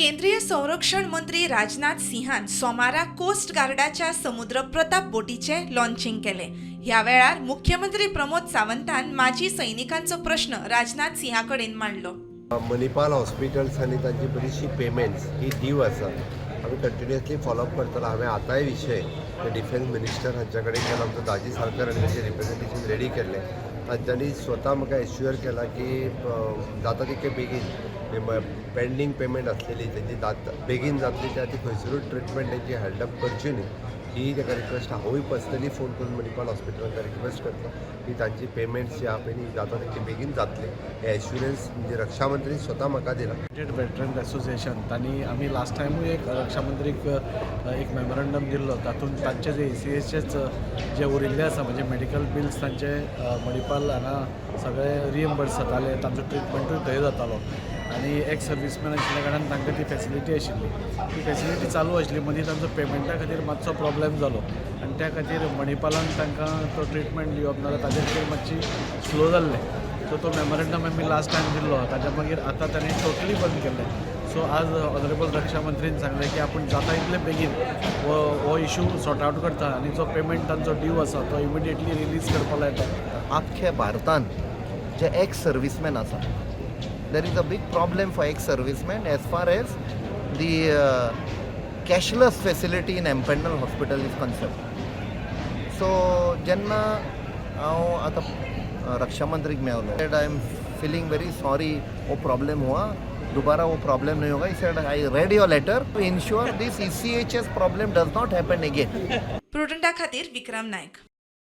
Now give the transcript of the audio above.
केंद्रीय संरक्षण मंत्री राजनाथ सिंहान सोमारा कोस्ट गार्डाच्या समुद्र प्रताप बोटीचें लॉन्चिंग केलें. ह्या वेळार मुख्यमंत्री प्रमोद सावंतान माजी सैनिकांचो प्रश्न राजनाथ सिंहा कडेन मांडलो. मणिपाल हॉस्पिटल्स आनी तांची बरीचशी पेमेंट्स ही ड्यू आसा. आमी कंटिन्युअसली फॉलोअप करतलो. हांवें आतांय विशय डिफेन्स मिनिस्टर हांच्या कडेन केला. आमचो दाजी साळकर आनी तांचें रिप्रेझेंटेशन रेडी केल्लें. तांच्यांनी स्वता म्हाका एश्युअर केला की जाता तितके बेगीन पेंडींग पेमेंट आसलेली तेंची बेगीन जातली. त्या खातीर खंयसरूच ट्रिटमेंट तेंची हेल्ड अप करची न्ही ही ताका रिक्वेस्ट. हांवूय पर्सनली फोन करून मणिपाल हॉस्पिटलान रिक्वेस्ट करता की तांची पेमेंट्स जी आहा पळय न्ही, जाता तितकी बेगीन जातली. हे एश्युरन्स म्हणजे रक्षा मंत्री स्वता म्हाका दिला. स्टेट वेटरन एसोसिएशन तांणी आमी लास्ट टायमूय एक रक्षा मंत्रीक एक मेमोरंडम दिल्लो. तातूंत तांचे जे ईसीएचेच जे उरिल्ले आसा, म्हणजे मेडिकल बिल्स तांचे मणिपाल हांगा सगळे रिएम्बर्स जाताले, तांचो ट्रिटमेंटूय थंय जातालो आनी एक्स सर्विसमॅन आशिल्ल्या कारणान तांकां ती फेसिलिटी आशिल्ली. ती फेसिलिटी चालू आशिल्ली. मदीं तांचो पेमेंटा खातीर मातसो प्रॉब्लेम जालो आनी त्या खातीर मणिपालान तांकां तो ट्रिटमेंट दिवप ना जाल्यार ताजे खातीर मातशी स्लो जाल्लें. सो तो मेमोरंडम आमी लास्ट टायम दिल्लो. ताच्या मागीर आतां ताणें टोटली बंद केल्लें. सो आज ऑनरेबल रक्षा मंत्रीन सांगलें की आपूण जाता इतले बेगीन हो इशू सॉर्ट आवट करता आनी जो पेमेंट तांचो ड्यू आसा तो इमिडिएटली रिलीज करपा लायता. आख्ख्या भारतान जे एक्स सर्विसमॅन आसा, there is a big problem for ex serviceman as far as the cashless facility in empanel hospital is concern. So जेन्ना हांव आतां रक्षा मंत्रीक मेवलो, said, "I am feeling very sorry, वो प्रॉब्लम हुआ, दोबारा वो प्रॉब्लम नहीं होगा." He said, "I read your letter to ensure this ECHS problem does not happen again." प्रुडंटा खातीर विक्रम नायक.